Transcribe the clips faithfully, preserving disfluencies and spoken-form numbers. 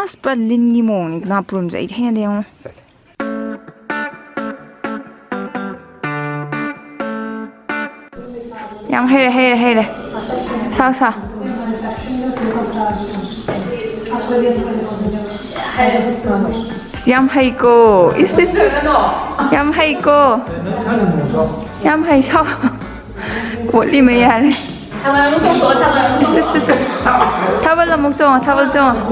ꯑꯁ, ꯄꯨꯔꯥ ꯂꯤꯟꯒꯤ ꯃꯑꯣꯡꯅꯤ ꯅꯥꯄꯨꯔꯝꯁꯦ꯫ ꯑꯩꯗꯤ ꯍꯩꯅꯗꯦ ꯌꯦꯡꯉꯣ꯫ ꯌꯥꯝ ꯍꯩꯔꯦ, ꯍꯩꯔꯦ, ꯍꯩꯔꯦ꯫ ꯁꯥ, ꯁꯥ꯫ ꯌꯥꯝ ꯍꯩꯀꯣ꯫ ꯏꯁ, ꯏꯁ, ꯏꯁ꯫ ꯌꯥꯝ ꯍꯩꯀꯣ꯫ ꯌꯥꯝ ꯍꯩ, ꯁꯥꯎ꯫ ꯀꯣꯠꯂꯤ ꯃꯌꯥꯔꯦ꯫ ꯏꯁ, ꯏꯁ, ꯏꯁ꯫ ꯊꯥꯕꯜ ꯑꯃꯨꯛ ꯆꯣꯡꯉꯣ, ꯊꯥꯕꯜ ꯆꯣꯡꯉꯣ꯫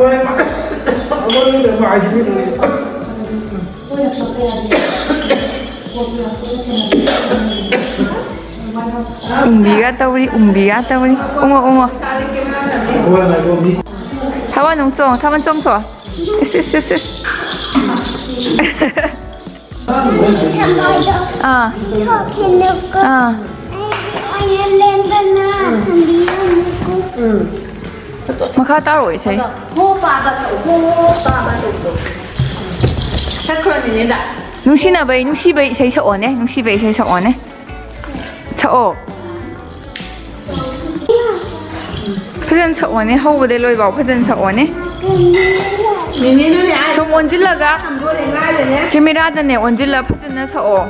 ꯎꯝꯕꯤꯒ ꯇꯧꯔꯤ, ꯎꯝꯕꯤꯒ ꯇꯧꯔꯤ꯫ ꯎꯪꯉꯣ, ꯎꯪꯉꯣ꯫ ꯊꯥꯕꯜ ꯑꯃꯨꯛ ꯆꯣꯡꯉꯣ, ꯊꯥꯕꯜ ꯆꯣꯡꯊꯣꯛꯑꯣ꯫ ꯏꯁ, ꯏꯁ, ꯏꯁ, ꯏꯁ꯫ ꯑꯥ꯫ ꯑꯥ꯫ ꯃꯈꯥ ꯇꯥꯔꯛꯑꯣ ꯏꯁꯩ꯫ ꯅꯨꯡꯁꯤꯅꯕꯩ, ꯅꯨꯡꯁꯤꯕꯩ ꯏꯁꯩ ꯁꯛꯑꯣꯅꯦ, ꯅꯨꯡꯁꯤꯕꯩ ꯏꯁꯩ ꯁꯛꯑꯣꯅꯦ꯫ ꯁꯛꯑꯣ꯫ ꯐꯖꯅ ꯁꯛꯑꯣꯅꯦ, ꯍꯧꯕꯗꯩ ꯂꯣꯏꯐꯥꯎ ꯐꯖꯅ ꯁꯛꯑꯣꯅꯦ꯫ ꯁꯨꯝ ꯑꯣꯟꯁꯤꯜꯂꯒ, ꯀꯦꯃꯦꯔꯥꯗꯅꯦ ꯑꯣꯟꯁꯤꯜꯂ ꯐꯖꯅ ꯁꯛꯑꯣ꯫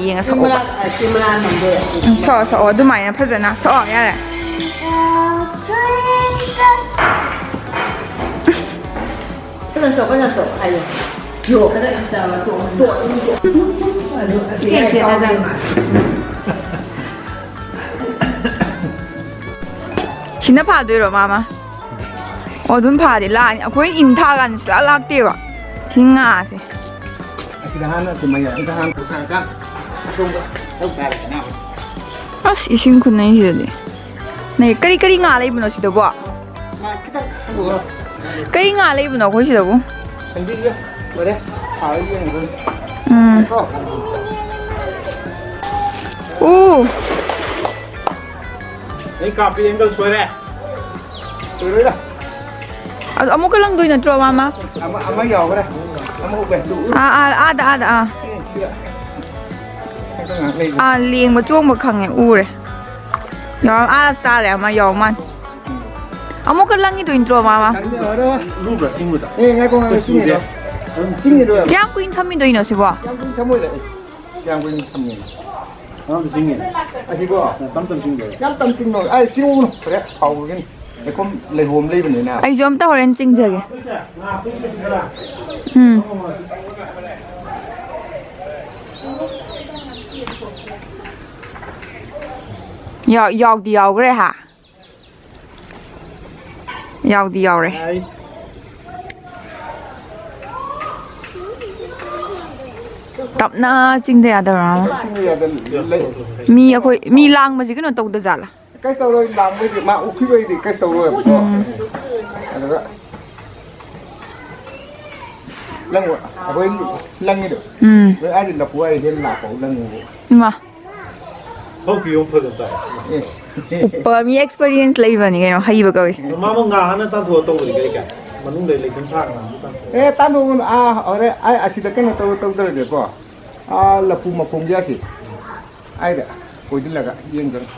ꯌꯦꯡꯉ ꯁꯛꯑꯣꯕ꯫ ꯎꯝ, ꯁꯛꯑꯣ, ꯁꯛꯑꯣ, ꯑꯗꯨꯃꯥꯏꯅ ꯐꯖꯅ ꯁꯛꯑꯣ, ꯌꯥꯔꯦ꯫ ꯐꯖꯅ ꯇꯧ, ꯐꯖꯅ ꯇꯧ ꯍꯥꯏꯌꯣ꯫ ꯌꯣ, ꯈꯔ ꯌꯥꯝ ꯇꯧꯔ ꯇꯣꯛꯑꯣ꯫ ꯇꯣꯛꯑꯣ, ꯑꯗꯨꯝ ꯇꯣꯛꯑꯣ꯫ ꯑꯗꯨ ꯑꯁꯤ ꯌꯥꯏ, ꯇꯧꯔꯦ꯫ ꯁꯤꯅ ꯐꯥꯗꯣꯏꯔꯣ, ꯃꯥꯃ? ꯑꯣ, ꯑꯗꯨꯝ ꯐꯥꯗꯤ ꯂꯥꯛꯑꯅꯤ꯫ ꯑꯩꯈꯣꯏ ꯏꯟ ꯊꯥꯀꯥꯟꯗ ꯁꯨꯡꯂꯥꯛ ꯂꯥꯛꯇꯦꯕ꯫ ꯁꯤ ꯉꯥꯁꯦ꯫ ꯑꯁꯤꯗ ꯍꯥꯟꯅ ꯀꯨꯝꯍꯩ ꯑꯗꯨꯗ ꯍꯥꯟꯅ ꯄꯨꯊꯔꯒ ꯑꯁꯣꯝꯗ ꯇꯧ ꯇꯥꯔꯦꯗꯅ꯫ ꯑꯁ, ꯏꯁꯤꯡ ꯈꯨꯅꯩꯁꯤꯗꯗꯤ꯫ ꯅꯦ, ꯀꯔꯤ ꯀꯔꯤ ꯉꯥ ꯂꯩꯕꯅꯣ ꯁꯤꯗꯕꯣ? ꯉꯥ ꯈꯤꯇꯪ ꯊꯝꯃꯨꯔꯣ꯫ ꯀꯔꯤ ꯉꯥ ꯂꯩꯕꯅꯣ ꯑꯩꯈꯣꯏ ꯁꯤꯗꯕꯨ? ꯈꯪꯕꯤꯌꯨ꯫ ꯂꯣꯏꯔꯦ꯫ ꯍꯥꯎꯔꯦ ꯌꯦꯡꯉꯨꯔꯣ꯫ ꯎꯝ꯫ ꯀꯣ? ꯎ꯫ ꯑꯩ ꯀꯥꯞꯄꯤ angle ꯁꯣꯏꯔꯦ꯫ ꯂꯣꯏꯔꯣꯏꯗ꯫ ꯑꯗꯨ ꯑꯃꯨꯛꯀ ꯂꯪꯗꯣꯏ ꯅꯠꯇ꯭ꯔꯣ, ꯃꯥꯃ? ꯑꯃ, ꯑꯃ ꯌꯥꯎꯈ꯭ꯔꯦ꯫ ꯑꯃ ꯎꯞꯄꯦ꯫ ꯑꯗꯨ ꯎꯔꯣ꯫ ꯑꯥ, ꯑꯥ, ꯑꯥꯗ, ꯑꯥꯗ, ꯑꯥ꯫ ꯑꯦ, ꯁꯤꯗ꯫ ꯉꯥꯏꯍꯥꯛ ꯂꯩꯕ꯫ ꯑꯥ, ꯂꯦꯡꯕ ꯆꯣꯡꯕ ꯈꯪꯉꯦ, ꯎꯔꯦ꯫ ꯌꯥꯎꯔꯝ-, ꯑꯥ ꯆꯥꯔꯦ ꯑꯃ ꯌꯥꯎꯔꯝ ꯃꯥꯜꯂꯦ꯫ ꯑꯃꯨꯛꯀ ꯂꯪꯉꯤꯗꯣ ꯏꯟꯗ꯭ꯔꯣ ꯃꯥꯃ? ꯂꯨꯕ꯭ꯔꯥ ꯆꯤꯡꯕꯗ? ꯑꯦ, ꯉꯥꯏꯈꯣ, ꯉꯥꯏꯈꯣ, ꯆꯤꯡꯉꯤꯗꯣ꯫ ꯆꯤꯡꯉꯤꯗꯣ ꯌꯥꯝ ꯀꯨꯏꯅ ꯊꯝꯃꯤꯗꯣꯏꯅꯣ ꯁꯤꯕꯣ? ꯌꯥꯝ ꯀꯨꯏꯅ ꯊꯝꯃꯣꯏꯗ꯫ ꯑꯦ, ꯌꯥꯝ ꯀꯨꯏꯅ ꯊꯝꯃꯦ꯫ ꯑꯉꯥꯡꯗ ꯆꯤꯡꯉꯦ꯫ ꯑꯁꯤꯕꯣ? ꯇꯝ ꯇꯝ ꯆꯤꯡꯗꯣꯏ꯫ ꯌꯥꯝ ꯇꯝ ꯆꯤꯡꯉꯣ꯫ ꯑꯩ ꯆꯤꯡꯉꯨꯅꯨ꯫ ꯍꯣꯔꯦꯟ ꯍꯥꯎꯕꯒꯤꯅꯤ꯫ ꯂꯩꯈꯣꯝ, ꯂꯩꯍꯣꯝ ꯂꯩꯕꯅꯤꯅ꯫ ꯑꯩꯁꯨ ꯑꯝꯇ ꯍꯣꯔꯦꯟ ꯆꯤꯡꯖꯒꯦ꯫ ꯎꯝ꯫ ꯌꯥꯎ-, ꯌꯥꯎꯗꯤ ꯌꯥꯎꯈ꯭ꯔꯦ ꯍꯥ? ꯌꯥꯎꯗꯤ ꯌꯥꯎꯔꯦ꯫ ꯇꯞꯅ ꯆꯤꯡꯗ ꯌꯥꯗꯕ꯭ꯔꯥ? ꯃꯤ ꯑꯩꯈꯣꯏ, ꯃꯤ ꯂꯥꯡꯕꯁꯤ ꯀꯩꯅꯣ ꯇꯧꯗ ꯖꯥꯠꯂꯥ? ꯀꯩꯁꯨ ꯇꯧꯔꯣꯏ, ꯂꯥꯡꯕꯩꯗꯤ ꯃꯥ ꯎꯈꯤꯕꯩꯗꯤ ꯀꯩꯁꯨ ꯇꯧꯔꯣꯏꯕꯀꯣ꯫ ꯎꯝ꯫ ꯑꯗꯨꯒ ꯂꯪꯕ, ꯑꯩꯈꯣꯏ ꯂꯪꯉꯤꯗꯣ꯫ ꯎꯝ꯫ ꯑꯩꯈꯣꯏ ꯑꯥꯗꯤ ꯂꯐꯨ ꯍꯥꯏ ꯍꯦꯟꯅ ꯂꯥꯛꯄ ꯂꯪꯉꯤꯕ꯫ ꯏꯃꯥ꯫ ꯊꯣꯛꯄꯤ ꯑꯃ ꯐꯖꯅ ꯇꯥꯏ꯫ ꯑꯦ꯫ ꯎꯞꯄ ꯃꯤ experience ꯂꯩꯕꯅꯤ ꯀꯩꯅꯣ, ꯍꯩꯕ ꯀꯧꯏ꯫ ꯃꯥꯃ ꯉꯥ ꯍꯥꯟꯅ ꯇꯥꯟꯊꯣꯛꯑ ꯇꯧꯕꯗꯤ ꯀꯩ ꯀꯥꯏ? ꯃꯅꯨꯡꯗ ꯂꯩꯈꯣꯝ ꯊꯥꯔ ꯉꯥ ꯑꯃꯨꯛ ꯇꯥꯟꯊꯣꯛꯑ꯫ ꯑꯦ, ꯇꯥꯟꯊꯣꯛꯑꯣ꯫ ꯑꯥ, ꯍꯣꯔꯦꯟ ꯑꯩ ꯑꯁꯤꯗ ꯀꯩꯅꯣ ꯇꯧ-, ꯇꯧꯗ꯭ꯔꯗꯤꯀꯣ꯫ ꯑꯥ, ꯂꯐꯨ ꯃꯈꯣꯡꯒꯤ ꯑꯁꯤ꯫ ꯑꯩꯗ ꯀꯣꯏꯁꯤꯜꯂꯒ ꯌꯦꯡꯗꯣꯏꯅꯤ꯫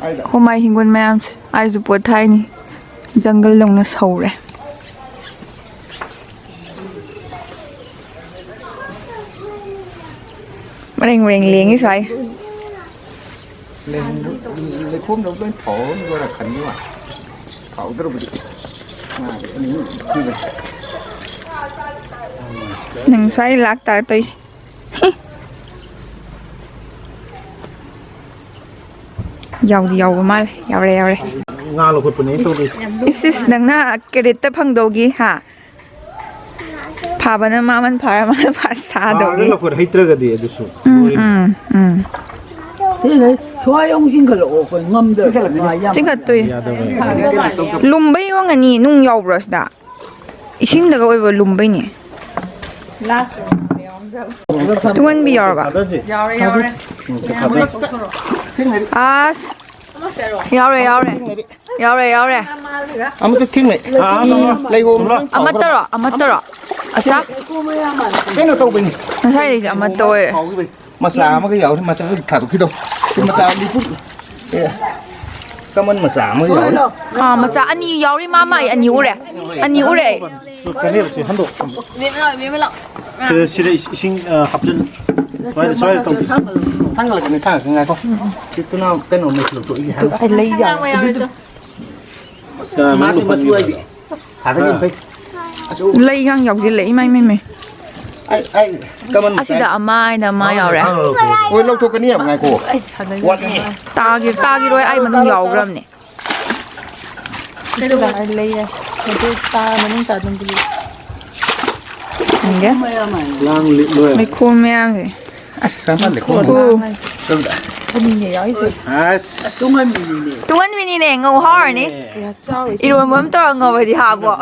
ꯑꯩꯗ꯫ ꯑꯩꯈꯣꯏ ꯃꯥꯏ ꯍꯤꯡꯒꯣꯜ ꯃꯌꯥꯝꯁꯦ ꯑꯩꯁꯨ ꯄꯣꯠ ꯊꯥꯏꯅꯤ꯫ ꯖꯪꯒꯜꯗꯧꯅ ꯁꯧꯔꯦ꯫ ꯃꯔꯦꯡ ꯃꯔꯦꯡ ꯂꯦꯡꯉꯤ ꯁ꯭ꯋꯥꯏ꯫ ꯂꯩꯍꯣꯝꯗꯨ-, ꯂꯩꯈꯣꯝꯗꯨ ꯂꯣꯏ ꯐꯥꯎꯔꯒ ꯈꯟꯕ ꯃꯥꯜꯂꯦ꯫ ꯐꯥꯎꯗ꯭ꯔꯕꯗꯤ ꯉꯥꯗꯤ ꯑꯅꯤ ꯑꯍꯨꯝ ꯊꯤꯕꯅꯤ꯫ ꯅꯪ ꯁ꯭ꯋꯥꯏ ꯂꯥꯛꯇꯥ ꯇꯧꯏꯁꯦ꯫ ꯌꯥꯎꯗꯤ ꯌꯥꯎꯕ ꯃꯥꯜꯂꯦ꯫ ꯌꯥꯎꯔꯦ, ꯌꯥꯎꯔꯦ꯫ ꯉꯥ ꯂꯧꯈꯠꯄꯅꯦ ꯑꯩ ꯇꯧꯗꯣꯏꯁꯦ꯫ ꯏꯁ, ꯏꯁ, ꯅꯪꯅ ꯀꯦꯔꯦꯠꯇ ꯐꯪꯗꯧꯒꯤ, ꯍꯥ? ꯐꯥꯕꯅ ꯃꯥꯃꯟ ꯐꯥꯔ ꯃꯥꯅ ꯐꯥ ꯐꯥꯔꯒ ꯁꯥꯗꯧꯒꯤ꯫ ꯂꯧꯈꯠ ꯍꯩꯇ꯭ꯔꯒꯗꯤ ꯑꯗꯨꯁꯨ ꯎꯝ, ꯂꯣꯏꯔꯦ꯫ ꯎꯝ, ꯎꯝ꯫ ꯁꯤꯗ ꯁ꯭ꯋꯥꯏ ꯑꯃꯨꯛ ꯆꯤꯡꯈꯠꯂꯛꯑꯣ, ꯑꯩꯈꯣꯏ ꯉꯝꯗ꯭ꯔꯦ꯫ ꯆꯤꯡꯈꯠꯇꯣꯏ꯫ ꯌꯥꯗꯕꯅꯦ꯫ ꯂꯨꯝꯕꯩ ꯑꯣꯏꯔꯝꯒꯅꯤ, ꯅꯨꯡ ꯌꯥꯎꯕ꯭ꯔꯣ ꯁꯤꯗ? ꯏꯁꯤꯡꯗꯒ ꯑꯣꯏꯕ ꯂꯨꯝꯕꯩꯅꯦ꯫ ꯇꯨꯡꯍꯟꯕꯤ ꯌꯥꯎꯔꯕ? ꯌꯥꯎꯔꯦ, ꯌꯥꯎꯔꯦ꯫ ꯑꯁ! ꯌꯥꯎꯔꯦ, ꯌꯥꯎꯔꯦ꯫ ꯌꯥꯎꯔꯦ, ꯌꯥꯎꯔꯦ꯫ ꯑꯃꯠꯇ ꯊꯦꯡꯅꯩ꯫ ꯑꯥ, ꯂꯩ-, ꯂꯩꯍꯣꯝ ꯂꯣꯏ ꯐꯥꯎꯈ꯭ꯔꯕ꯫ ꯑꯃꯠꯇꯔꯣ? ꯑꯃꯠꯇꯔꯣ? ꯑꯆꯥ꯫ ꯀꯩꯅꯣ ꯇꯧꯕꯩꯅꯤ꯫ ꯉꯁꯥꯏꯗꯩꯁꯦ ꯑꯃꯠꯇ ꯑꯣꯏꯔꯦ꯫ ꯐꯥꯎꯈꯤꯕꯩ꯫ ꯃꯆꯥ ꯑꯃꯒ ꯌꯥꯎꯔꯤ, ꯃꯆꯥ ꯊꯥꯗꯣꯛꯈꯤꯗꯧ꯫ ꯃꯆꯥ ꯅꯤꯐꯨ꯫ ꯑꯦ꯫ ꯀꯃꯟ ꯃꯆꯥ ꯑꯃ ꯌꯥꯎꯔꯤ꯫ ꯑꯥ, ꯃꯆꯥ ꯑꯅꯤ ꯌꯥꯎꯔꯤ, ꯃꯥꯃ, ꯑꯩ ꯑꯅꯤ ꯎꯔꯦ꯫ ꯑꯅꯤ ꯎꯔꯦ ꯑꯩ꯫ ꯀꯅꯦꯕꯁꯦ ꯍꯟꯗꯣꯛ꯫ ꯁꯤꯗ, ꯁꯤꯗ ꯏꯁꯤꯡ, ꯑ, ꯍꯥꯞꯆꯤꯜ-, ꯁ꯭ꯋꯥꯏꯗ, ꯁ꯭ꯋꯥꯏꯗ ꯇꯧ꯫ ꯊꯥꯡꯒꯠꯂꯛꯀꯅꯤ, ꯊꯥꯡꯒꯠꯂꯛꯀꯅꯤ, ꯉꯥꯏꯈꯣ꯫ ꯁꯤ ꯇꯨꯅꯥ ꯀꯩꯅꯣ ꯃꯩ ꯂꯧꯊꯣꯛꯏꯒꯦ ꯍꯥꯟꯅ꯫ ꯑꯩ ꯂꯩ ꯌꯥꯎ-, ꯃꯥꯁꯦ ꯃꯆꯨ ꯍꯥꯏꯗꯤ ꯊꯥꯗꯒꯤ ꯐꯩ꯫ ꯂꯩꯒ ꯌꯥꯎꯁꯤꯜꯂꯦ, ꯏꯃꯥꯏ, ꯏꯃꯥꯏ, ꯏꯃꯥꯏ꯫ ꯑꯩ, ꯑꯩ, ꯀꯃꯟ ꯑꯁꯤꯗ ꯃꯆꯥ꯫ ꯑꯃ ꯍꯥꯏꯅ ꯑꯃ ꯌꯥꯎꯔꯦ꯫ ꯍꯣꯏ, ꯂꯧꯊꯣꯛꯀꯅꯤ ꯍꯥꯏꯕ, ꯉꯥꯏꯈꯣ꯫ ꯋꯥꯠꯂꯤ꯫ ꯇꯥꯒꯤ-, ꯇꯥꯒꯤꯔꯣꯏ, ꯑꯩ ꯃꯅꯨꯡ ꯌꯥꯎꯈ꯭ꯔꯕꯅꯦ꯫ ꯁꯤꯗ ꯂꯩꯌꯦ꯫ ꯃꯇꯦꯛ ꯇꯥ ꯃꯅꯨꯡ ꯆꯥ ꯑꯗꯨꯝ ꯄꯤꯔꯛꯑꯣ꯫ ꯈꯪꯗꯦ꯫ ꯂꯥꯡ ꯂꯤꯛ ꯂꯣꯏꯔꯦ꯫ ꯃꯩꯈꯣꯝ ꯃꯌꯥꯝꯁꯦ꯫ ꯑꯁ, ꯁꯥꯃꯜꯂꯦ, ꯈꯣꯡ꯫ ꯑꯣ꯫ ꯀꯝꯗ? ꯑꯅꯤꯅꯦ ꯌꯥꯎꯔꯤꯁꯦ꯫ ꯑꯁ꯫ ꯇꯨꯡꯍꯟꯕꯤꯅꯤꯅꯦ꯫ ꯇꯨꯡꯍꯟꯕꯤꯅꯤꯅꯦ, ꯉꯧ ꯍꯥꯎꯔꯅꯤ꯫ ꯀꯌꯥ ꯆꯥꯎꯋꯤ꯫ ꯏꯔꯣꯟꯕ ꯑꯃ ꯇꯧꯔ ꯉꯧꯔꯗꯤ ꯍꯥꯎꯕ꯭ꯔꯣ?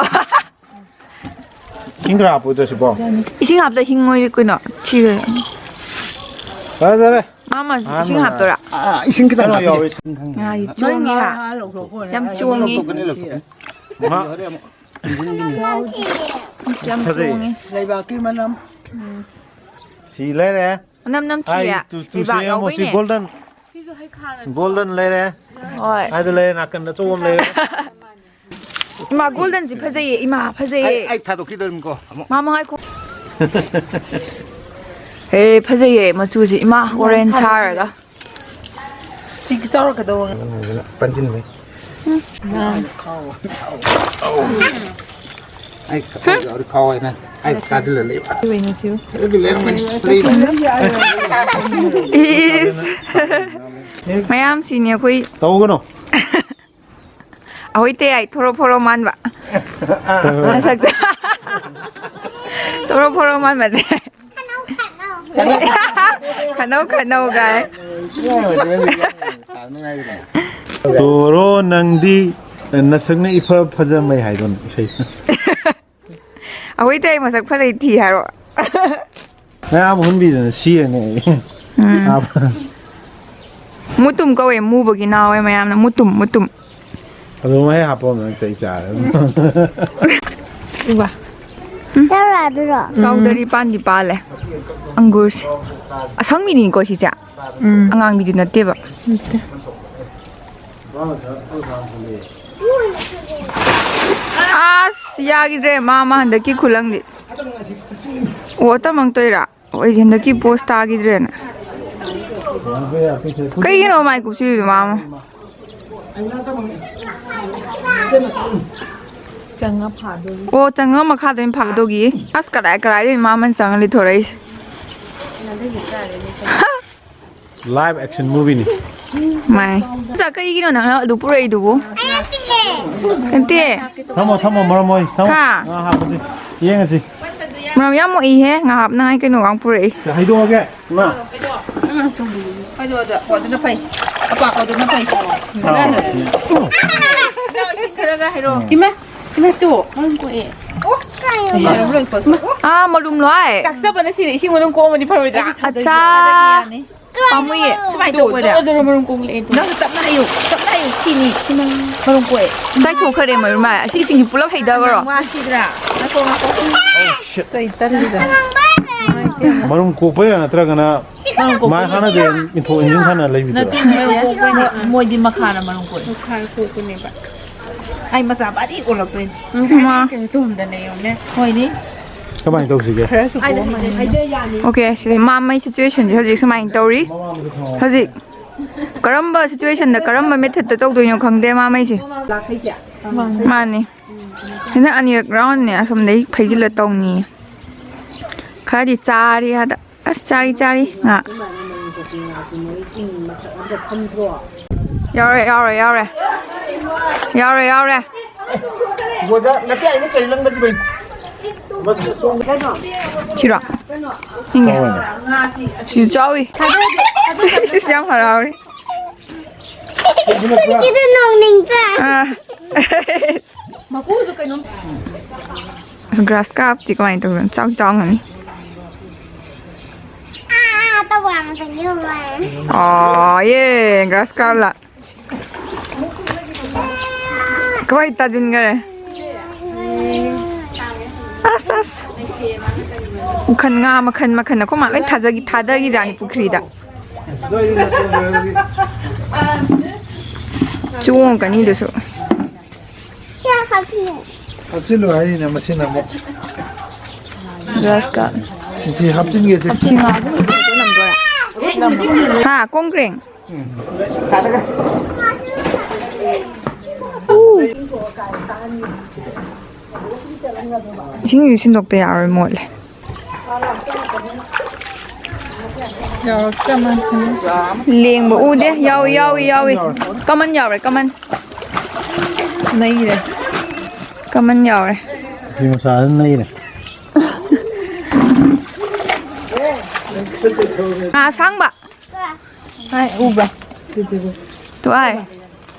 ꯏꯁꯤꯡ ꯈꯔ ꯍꯥꯞꯄꯨꯗ ꯁꯤꯕꯣ꯫ ꯏꯁꯤꯡ ꯍꯥꯞꯇ ꯍꯤꯡꯉꯣꯏ ꯀꯩꯅꯣ꯫ ꯊꯤꯔꯦ꯫ ꯐꯔꯦ, ꯐꯔꯦ꯫ ꯃꯥꯃ, ꯏꯁꯤꯡ ꯑꯍꯥꯟꯕ ꯍꯥꯞꯇꯣꯏꯔꯥ? ꯑꯥ, ꯏꯁꯤꯡ ꯈꯤꯇꯪ ꯀꯩꯅꯣ ꯍꯥꯞꯄꯤꯒꯦ꯫ ꯌꯥꯎꯋꯦ꯫ ꯉꯥꯗꯤ ꯆꯣꯡꯉꯤ ꯍꯥ? ꯌꯥꯝ ꯆꯣꯡꯉꯤ꯫ ꯂꯧꯊꯣꯛꯀꯅꯤ, ꯂꯧꯊꯣꯛꯀꯅꯤ꯫ ꯉꯥ꯫ ꯑꯁ, ꯌꯥꯝ ꯐꯖꯩ꯫ ꯆꯣꯡꯉꯤ꯫ ꯂꯩꯕꯥꯛꯀꯤ ꯃꯅꯝ꯫ ꯁꯤ ꯂꯩꯔꯦ꯫ ꯃꯅꯝ ꯅꯝꯊꯤꯌꯦ꯫ ꯑꯩ ꯇꯨ-, ꯇꯨꯁꯦ ꯂꯩꯕꯥꯛ ꯌꯦꯡꯉꯣ, ꯁꯤ ꯌꯥꯎꯕꯩꯅꯦ꯫ ꯒꯣꯜꯗꯟ꯫ ꯒꯣꯜꯗꯟ ꯂꯩꯔꯦ꯫ ꯍꯣꯏ꯫ ꯑꯗꯨ ꯂꯩꯔꯦ, ꯅꯥꯀꯟꯗ ꯑꯆꯧꯕ ꯑꯃ ꯂꯩꯔꯦ꯫ ꯏꯃꯥ, ꯒꯣꯜꯗꯟꯁꯤ ꯐꯖꯩꯌꯦ꯫ ꯏꯃꯥ, ꯐꯖꯩꯌꯦ꯫ ꯑꯩ, ꯑꯩ ꯊꯥꯗꯣꯛꯈꯤꯗꯣꯏꯅꯤꯀꯣ ꯑꯃꯨꯛ꯫ ꯃꯥ ꯃꯉꯥꯏꯈꯣ꯫ ꯑꯦ, ꯐꯖꯩꯌꯦ ꯃꯆꯨꯁꯤ꯫ ꯏꯃꯥ, ꯑꯣꯔꯦꯟꯖ ꯁꯥꯔꯒ꯫ ꯁꯤꯒꯤ ꯆꯥꯎꯔꯛꯀꯗꯧꯕ꯫ ꯄꯟꯁꯤꯟꯕꯩ꯫ ꯎꯝ꯫ ꯑꯩ ꯈꯥꯎ ꯌꯥꯎꯔꯤ, ꯈꯥꯎ ꯍꯥꯏꯅ꯫ ꯑꯩ ꯀꯥꯁꯤꯜꯂ ꯂꯩꯕ꯫ ꯁꯤꯕꯩꯅꯦ, ꯁꯤꯕꯨ꯫ ꯑꯗꯨꯗꯤ ꯂꯩꯔꯝꯒꯅꯤ꯫ ꯂꯩꯕ꯫ ꯏꯁ꯫ ꯃꯌꯥꯝꯁꯤꯅꯦ ꯑꯩꯈꯣꯏ꯫ ꯇꯧꯒꯅꯣ꯫ ꯑꯩꯈꯣꯏ ꯇꯌꯥꯏ ꯊꯣꯔꯣ ꯐꯣꯔꯣ ꯃꯥꯟꯕ꯫ ꯃꯁꯛꯇ꯫ ꯊꯣꯔꯣ ꯐꯣꯔꯣ ꯃꯥꯟꯕꯅꯦ꯫ ꯈꯅꯧ ꯈꯅꯧ ꯒꯥꯏ꯫ ꯇꯣꯔꯣ ꯅꯪꯗꯤ ꯅꯁꯛꯅ ꯏꯐ ꯐꯖꯃꯩ ꯍꯥꯏꯗꯣꯅꯦ ꯏꯁꯩ꯫ ꯑꯩꯈꯣꯏ ꯇꯌꯥꯏ ꯃꯁꯛ ꯐꯖꯩ ꯊꯤ ꯍꯥꯏꯔꯣ? ꯃꯌꯥꯝ ꯍꯨꯟꯕꯤꯗꯅ ꯁꯤꯔꯅꯤ ꯑꯩ꯫ ꯎꯝ꯫ ꯃꯨꯇꯨꯝ ꯀꯧꯋꯦ, ꯃꯨꯕꯒꯤ ꯅꯥꯎꯋꯦ ꯃꯌꯥꯝꯅ ꯃꯨꯇꯨꯝ, ꯃꯨꯇꯨꯝ꯫ ꯑꯗꯨꯃꯥꯏ ꯍꯥꯞꯄꯣ ꯅꯪ ꯆꯩ ꯆꯥꯔꯦ꯫ ꯎꯝ꯫ ꯆꯥꯎꯗꯔꯤ ꯄꯥꯟꯗꯤ ꯄꯥꯜꯂꯦ ꯑꯪꯒꯨꯔꯁꯦ꯫ ꯑꯁꯪꯕꯤꯅꯤꯀꯣ ꯁꯤꯁꯦ? ꯎꯝ꯫ ꯑꯉꯥꯡꯕꯤꯗꯨ ꯅꯠꯇꯦꯕ꯫ ꯅꯠꯇꯦ꯫ ꯑꯁ, ꯌꯥꯈꯤꯗ꯭ꯔꯦ ꯃꯥꯃ ꯍꯟꯗꯛꯀꯤ ꯈꯨꯂꯪꯗꯤ꯫ ꯑꯣ, ꯇꯝꯃꯛꯇꯣꯏꯔꯥ? ꯑꯣ, ꯑꯩꯗꯤ ꯍꯟꯗꯛꯀꯤ ꯄꯣꯁ ꯇꯥꯈꯤꯗ꯭ꯔꯦꯅ꯫ ꯀꯩꯒꯤꯅꯣ ꯃꯥꯏ ꯀꯨꯞꯁꯤꯔꯤꯗꯨ ꯃꯥꯃ? ꯆꯪꯉ ꯐꯥꯗꯣꯏꯅꯤ꯫ ꯑꯣ, ꯆꯪꯉ ꯃꯈꯥꯗ ꯑꯣꯏꯅ ꯐꯥꯗꯧꯒꯤ꯫ ꯑꯁ, ꯀꯗꯥꯏ ꯀꯗꯥꯏꯗꯩ ꯃꯥꯃꯟ ꯆꯪꯉ ꯂꯤꯊꯣꯔꯛꯏꯁꯦ? Live action movie ꯅꯤ꯫ ꯃꯥꯏ꯫ ꯆꯥ, ꯀꯔꯤꯒꯤꯅꯣ ꯅꯪꯅ ꯑꯗꯨ ꯄꯨꯔꯛꯏꯗꯨꯕꯨ? ꯅꯠꯇꯦ꯫ ꯊꯝꯃꯣ, ꯊꯝꯃꯣ, ꯃꯔꯝ ꯃꯣꯏ꯫ ꯊꯝꯃꯣ꯫ ꯍꯥ? ꯉꯥ ꯍꯥꯞꯄꯁꯤ꯫ ꯌꯦꯡꯉꯁꯤ꯫ ꯃꯔꯝ ꯌꯥꯝ ꯃꯣꯛꯏꯍꯦ꯫ ꯉꯥ ꯍꯥꯞꯅꯉꯥꯏ ꯀꯩꯅꯣꯒ ꯄꯨꯔꯛꯏ꯫ ꯁꯦ, ꯍꯩꯗꯣꯛꯑꯒꯦ꯫ ꯉꯥ꯫ ꯍꯩꯗꯣꯛꯑꯣ꯫ ꯍꯣ, ꯑꯗꯨꯅ ꯐꯩ꯫ ꯑꯄꯥꯛꯄꯗꯨꯅ ꯐꯩ꯫ ꯑꯥ꯫ ꯏꯁꯤꯡ ꯈꯔꯒ ꯍꯩꯔꯣ꯫ ꯏꯃꯥ, ꯏꯃꯥ ꯇꯨ, ꯃꯔꯨꯝ ꯀꯣꯛꯑꯦ꯫ ꯑꯣ, ꯃꯔꯨꯝ ꯂꯣꯏ ꯀꯣꯛꯑꯦ꯫ ꯑꯥ, ꯃꯔꯨꯝ ꯂꯣꯏ꯫ ꯆꯥꯛꯆꯕꯅ ꯁꯤꯔꯦ, ꯏꯁꯤꯡ ꯃꯅꯨꯡ ꯀꯣꯛꯑꯝꯃꯗꯤ ꯐꯔꯣꯏꯗ꯭ꯔꯥ? ꯑꯠꯆꯥ꯫ ꯌꯥꯅꯤ꯫ ꯄꯥꯝꯃꯨꯏꯌꯦ꯫ ꯁꯨꯃꯥꯏꯅ ꯇꯧꯕꯗ꯫ ꯖꯣꯔꯣ ꯖꯣꯔꯣ ꯃꯔꯨꯝ ꯀꯣꯛꯂꯛꯑꯦ ꯇꯨ꯫ ꯅꯪꯁꯨ ꯇꯞꯅ ꯍꯩꯌꯨ, ꯇꯞꯅ ꯍꯩꯌꯨ, ꯁꯤꯅꯤ꯫ ꯃꯔꯨꯝ ꯀꯣꯛꯑꯦ꯫ ꯆꯥꯏꯊꯣꯛꯈ꯭ꯔꯦ ꯃꯔꯨꯝ ꯃꯥ꯫ ꯑꯁꯤ ꯏꯁꯤꯡꯁꯤ ꯄꯨꯂꯞ ꯍꯩꯊꯈ꯭ꯔꯣ꯫ ꯅꯪ ꯋꯥꯁꯤꯗ꯭ꯔꯥ? ꯉꯥꯏꯈꯣ, ꯉꯥꯏꯈꯣ꯫ ꯀꯩ ꯇꯜꯂꯤꯗ꯫ ꯃꯔꯨꯝ ꯀꯣꯛꯄꯩꯔꯥ ꯅꯠꯇ꯭ꯔꯒꯅ ꯃꯔꯨꯝ ꯀꯣꯛꯄ ꯃꯥ ꯍꯥꯟꯅꯗꯤ ꯏꯟꯊꯣꯛ ꯏꯟꯁꯤꯟ ꯁꯥꯟꯅ ꯂꯩꯕꯤꯗꯨꯔꯥ? ꯅꯠꯇꯦ, ꯃꯣꯏ-, ꯃꯣꯏꯗꯤ ꯃꯈꯥꯅ ꯃꯔꯨꯝ ꯀꯣꯛꯑꯦ꯫ ꯃꯈꯥ ꯀꯣꯛꯄꯅꯦꯕ꯫ ꯑꯩ ꯃꯆꯥ ꯃꯔꯤ ꯑꯣꯜꯂꯛꯇꯣꯏꯅꯦ꯫ ꯃꯥ꯫ ꯀꯩꯅꯣ ꯇꯧꯍꯟꯗꯅ ꯌꯦꯡꯉꯨꯅꯦ꯫ ꯍꯣꯏꯅꯦ꯫ ꯀꯃꯥꯏꯅ ꯇꯧꯁꯤꯒꯦ? ꯈꯔꯁꯨ ꯀꯣꯛꯑꯝꯃꯅꯤ꯫ ꯑꯣꯀꯦ, ꯁꯤꯗ ꯃꯥꯃꯩ situation ꯁꯦ ꯍꯧꯖꯤꯛ ꯁꯨꯃꯥꯏꯅ ꯇꯧꯔꯤ꯫ ꯍꯧꯖꯤꯛ ꯀꯔꯝꯕ situation ꯗ ꯀꯔꯝꯕ method ꯇ ꯇꯧꯗꯣꯏꯅꯣ ꯈꯪꯗꯦ ꯃꯥꯃꯩꯁꯦ꯫ ꯃꯥꯅꯤ꯫ ꯍꯟꯗꯛ ꯑꯅꯤꯔꯛ round ꯅꯦ ꯑꯁꯣꯝꯗꯩ ꯐꯩꯖꯤꯜꯂ ꯇꯧꯅꯤ꯫ ꯈꯔꯗꯤ ꯆꯥꯔꯤ ꯑꯗ꯫ ꯑꯁ, ꯆꯥꯔꯤ, ꯆꯥꯔꯤ, ꯉꯥ꯫ ꯌꯥꯎꯔꯦ, ꯌꯥꯎꯔꯦ, ꯌꯥꯎꯔꯦ꯫ ꯌꯥꯎꯔꯦ, ꯌꯥꯎꯔꯦ꯫ ꯕꯣꯗ ꯅꯠꯇꯦ, ꯑꯩꯅ ꯆꯩ ꯂꯪꯗꯈꯤꯕꯩ꯫ ꯁꯤꯔꯣ? ꯁꯤꯡꯉꯦ꯫ ꯁꯤꯁꯨ ꯆꯥꯎꯏ꯫ ꯁꯤꯁꯨ ꯌꯥꯝ ꯍꯔꯥꯎꯔꯤ꯫ ꯁꯤꯗ ꯅꯣꯡ ꯅꯤꯡꯗ꯭ꯔꯥ? ꯑꯥ꯫ ꯃꯀꯨꯁꯨ ꯀꯩꯅꯣꯝ꯫ ꯑꯁ, grass carp ꯇꯤ ꯀꯃꯥꯏꯅ ꯇꯧꯗꯣꯏꯅꯣ? ꯆꯥꯎꯗꯤ ꯆꯥꯎꯔꯝꯒꯅꯤ꯫ ꯑꯥ, ꯇꯧꯕ ꯌꯥꯝ ꯐꯖꯩ, ꯌꯦꯡꯉꯣ꯫ ꯑꯣ, ꯌꯦ, grass carp ꯂ꯫ ꯀꯃꯥꯏ ꯇꯥꯁꯤꯟꯈꯔꯦ? ꯑꯁ, ꯑꯁ꯫ ꯃꯈꯟ, ꯉꯥ ꯃꯈꯟ ꯃꯈꯟ ꯑꯩꯈꯣꯏ ꯃꯥ ꯂꯣꯏ ꯊꯥꯖꯈꯤ-, ꯊꯥꯗꯈꯤꯖꯥꯠꯅꯤ ꯄꯨꯈ꯭ꯔꯤꯗ꯫ ꯑꯗꯨ ꯑꯩꯗꯤ ꯅꯠꯇꯦ, ꯂꯣꯏꯔꯒꯗꯤ꯫ ꯆꯣꯡꯉꯛꯀꯅꯤ ꯑꯗꯨꯁꯨ꯫ ꯍꯥꯞꯆꯤꯜꯂꯨ ꯍꯥꯏꯅꯤꯅ ꯃꯁꯤꯅ ꯑꯃꯨꯛ꯫ ꯒ꯭ꯔꯥꯁ ꯀꯥꯞ꯫ ꯁꯤꯁꯤ ꯍꯥꯞꯆꯤꯟꯒꯦꯁꯦ꯫ ꯁꯤ ꯉꯥꯗꯨ ꯐꯣꯇꯣ ꯅꯝꯗꯣꯏꯔꯥ? ꯍꯥ, ꯀꯣꯡꯒ꯭ꯔꯦꯡ? ꯏꯁꯤꯡꯁꯤ ꯁꯤꯟꯗꯣꯛꯇ ꯌꯥꯔꯣꯏ, ꯃꯣꯠꯂꯦ꯫ ꯂꯦꯡꯕ ꯎꯗꯦ꯫ ꯌꯥꯎꯏ, ꯌꯥꯎꯏ, ꯌꯥꯎꯏ꯫ ꯀꯃꯟ ꯌꯥꯎꯔꯦ, ꯀꯃꯟ꯫ ꯅꯩꯔꯦ꯫ ꯀꯃꯟ ꯌꯥꯎꯔꯦ꯫ ꯐꯤ ꯃꯆꯥꯗꯨ ꯅꯩꯔꯦ꯫ ꯉꯥ ꯑꯁꯥꯡꯕ꯫ ꯍꯥꯏ, ꯎꯕ꯭ꯔꯥ? ꯇꯨ ꯑꯥꯏ꯫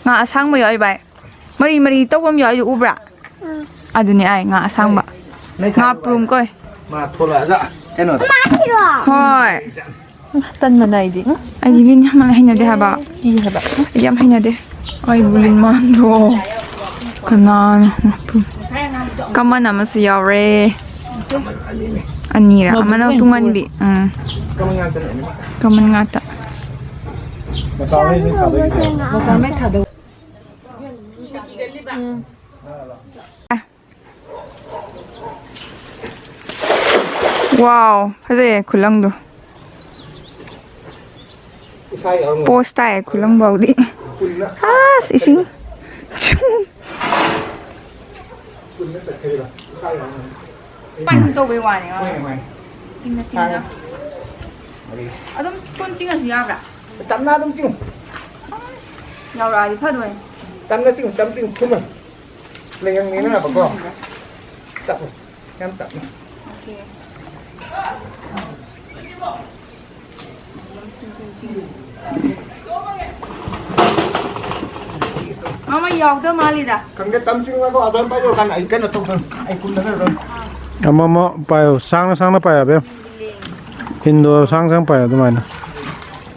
ꯉꯥ ꯑꯁꯥꯡꯕ ꯌꯥꯎꯏ ꯚꯥꯏ꯫ ꯃꯔꯤ ꯃꯔꯤ ꯇꯧꯕ ꯑꯃ ꯌꯥꯎꯏꯗꯨ ꯎꯕ꯭ꯔꯥ? ꯑꯗꯨꯅꯦ ꯑꯥꯏ, ꯉꯥ ꯑꯁꯥꯡꯕ꯫ ꯉꯥ ꯄ꯭ꯔꯨꯝ ꯀꯣꯏ꯫ ꯃꯥ ꯊꯣꯛꯂꯛꯑꯒ ꯀꯩꯅꯣꯗ꯫ ꯍꯣꯏ꯫ ꯇꯟꯕꯅ ꯑꯩꯗꯤ꯫ ꯑꯩꯗꯤ ꯂꯤꯟ ꯌꯥꯝ ꯍꯩꯅꯗꯦ ꯍꯥꯏꯕ꯫ ꯀꯤ ꯍꯥꯏꯕ꯫ ꯑꯩꯗꯤ ꯌꯥꯝ ꯍꯩꯅꯗꯦ꯫ ꯑꯩꯕꯨ ꯂꯤꯟ ꯃꯥꯟꯗ꯭ꯔꯣ? ꯀꯅꯥꯅꯣ? ꯀꯃꯟ ꯑꯃꯁꯨ ꯌꯥꯎꯔꯦ꯫ ꯑꯅꯤꯔ? ꯑꯃꯅ ꯇꯨꯡꯍꯟꯕꯤ꯫ ꯎꯝ꯫ ꯀꯃꯟ ꯉꯥꯛꯇ꯫ ꯃꯆꯥ ꯂꯩ ꯅꯣꯏ ꯊꯥꯗꯣꯛꯏꯁꯦ꯫ ꯃꯆꯥ ꯃꯩ ꯊꯥꯗꯣꯛ꯫ ꯋꯥꯎ, ꯐꯖꯩꯌꯦ ꯈꯨꯂꯪꯗꯣ꯫ ꯄꯣꯁ ꯇꯥꯏꯌꯦ ꯈꯨꯂꯪ ꯐꯥꯎꯗꯤ꯫ ꯑꯁ, ꯏꯁꯤꯡ꯫ ꯄꯟ ꯇꯧꯕꯩ ꯋꯥꯅꯦ꯫ ꯆꯤꯡꯅ ꯆꯤꯡꯅ꯫ ꯑꯗꯨꯝ ꯊꯨꯅ ꯆꯤꯡꯉꯁꯨ ꯌꯥꯕ꯭ꯔꯥ? ꯇꯞꯅ ꯑꯗꯨꯝ ꯆꯤꯡꯉꯨ꯫ ꯌꯥꯎꯔꯛꯑꯗꯤ ꯐꯗꯣꯏꯅꯦ꯫ ꯇꯞꯅ ꯆꯤꯡꯉꯨ, ꯇꯞꯅ ꯆꯤꯡꯉꯨ, ꯊꯨꯅ꯫ ꯂꯩꯍꯪꯅꯤꯅꯕꯀꯣ꯫ ꯇꯞꯅ, ꯌꯥꯝ ꯇꯞꯅ꯫ ꯑꯣꯀꯦ꯫ ꯃꯃꯩ ꯌꯥꯎꯗ ꯃꯥꯜꯂꯤꯗ꯫ ꯈꯪꯗꯦ, ꯇꯞꯅ ꯆꯤꯡꯉꯨꯀꯣ, ꯑꯗꯨꯝ ꯄꯥꯏꯔꯨꯔꯀꯥꯟꯗ ꯑꯩ ꯀꯩꯅꯣ ꯇꯧꯗꯣꯏꯅꯤ, ꯑꯩ ꯀꯨꯝꯗꯅ ꯑꯗꯨꯝ꯫ ꯑꯃ ꯑꯃ ꯄꯥꯏꯌꯣ, ꯁꯥꯡꯅ ꯁꯥꯡꯅ ꯄꯥꯏꯌꯣ, ꯑꯕꯦꯝ꯫ ꯍꯤꯟꯗꯣ ꯁꯥꯡ ꯁꯥꯡ ꯄꯥꯏꯌꯣ ꯑꯗꯨꯃꯥꯏꯅ꯫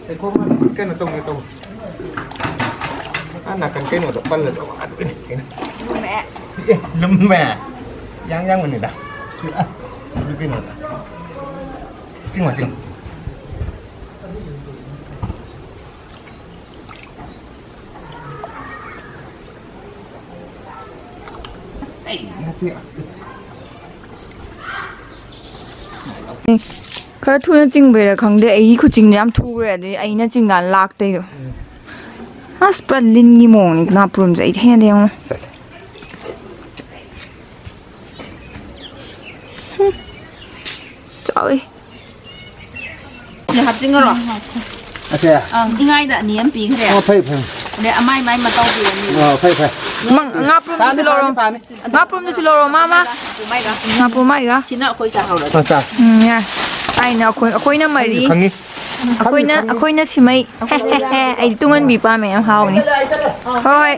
ꯑꯩ ꯈꯣꯡ ꯀꯩꯅꯣ ꯇꯧꯒꯦ ꯇꯧꯕ꯫ ꯑꯥ ꯅꯥꯀꯟ ꯀꯩꯅꯣꯗꯣ ꯄꯜꯂꯗ꯭ꯔꯣ? ꯑꯗꯨꯒꯤꯅꯤ ꯀꯩꯅꯣ꯫ ꯂꯨꯝꯃꯦ꯫ ꯑꯦ, ꯂꯨꯝꯃꯦ꯫ ꯌꯥꯡ ꯌꯥꯡꯕꯅꯤꯗ꯫ ꯑꯗꯨ ꯀꯩꯅꯣꯗ꯫ ꯆꯤꯡꯉꯣ, ꯆꯤꯡꯉꯣ꯫ ꯈꯔ ꯊꯨꯅ ꯆꯤꯡꯕꯩꯔꯥ ꯈꯪꯗꯦ, ꯑꯩꯒꯤ ꯈꯨꯆꯤꯡꯗꯣ ꯌꯥꯝ ꯊꯨꯈ꯭ꯔꯦ, ꯑꯗꯨꯗꯤ ꯑꯩꯅ ꯆꯤꯡꯀꯥꯟꯗ ꯂꯥꯛꯇꯣꯏꯗꯣ꯫ ꯑꯁ, ꯄꯨꯔꯥ ꯂꯤꯟꯒꯤ ꯃꯑꯣꯡꯅꯤ ꯉꯥꯄ꯭ꯔꯨꯝꯁꯦ, ꯑꯩꯗꯤ ꯍꯩꯅꯗꯦ ꯌꯦꯡꯉꯣ꯫ ꯍꯨꯝ꯫ ꯆꯥꯎꯋꯤ꯫ ꯁꯤ ꯍꯥꯞꯆꯤꯟꯈꯔꯣ꯫ ꯑꯁꯦ꯫ ꯑꯪ, ꯏꯉꯥꯏꯗ ꯑꯅꯤ ꯑꯃ ꯄꯤꯈ꯭ꯔꯦ꯫ ꯑꯣ, ꯐꯩ, ꯐꯩ꯫ ꯑꯗꯩ ꯑꯃꯥꯏ ꯃꯥꯏ ꯃꯇꯧ ꯄꯤꯔꯅꯤ꯫ ꯑꯣ, ꯐꯩ, ꯐꯩ꯫ ꯃꯪ-, ꯉꯥꯄ꯭ꯔꯨꯝꯗꯨꯁꯨ ꯄꯥꯅꯤ, ꯂꯧꯔꯣ꯫ ꯄꯥꯅꯤ, ꯄꯥꯅꯤ꯫ ꯉꯥꯄ꯭ꯔꯨꯝꯗꯨꯁꯨ ꯂꯧꯔꯣ, ꯃꯥꯃ꯫ ꯉꯥꯄ꯭ꯔꯨꯝ ꯃꯥꯏꯒ꯫ ꯁꯤꯅ ꯑꯩꯈꯣꯏ ꯆꯥꯍꯧꯔꯒꯦ꯫ ꯑꯥ, ꯆꯥ꯫ ꯎꯝ, ꯌꯥꯏ꯫ ꯑꯩꯅ ꯑꯩꯈꯣꯏ, ꯑꯩꯈꯣꯏꯅ ꯃꯔꯤ꯫ ꯈꯪꯉꯤ꯫ ꯑꯩꯈꯣꯏꯅ, ꯈꯪꯉꯤ, ꯈꯪꯉꯤ꯫ ꯑꯩꯈꯣꯏꯅ ꯁꯤꯃꯩ꯫ ꯍꯦ, ꯍꯦ, ꯍꯦ꯫ ꯑꯩꯗꯤ ꯇꯨꯡꯍꯟꯕꯤ ꯄꯥꯝꯃꯦ, ꯌꯥꯝ ꯍꯥꯎꯅꯤ꯫ ꯍꯣꯏ꯫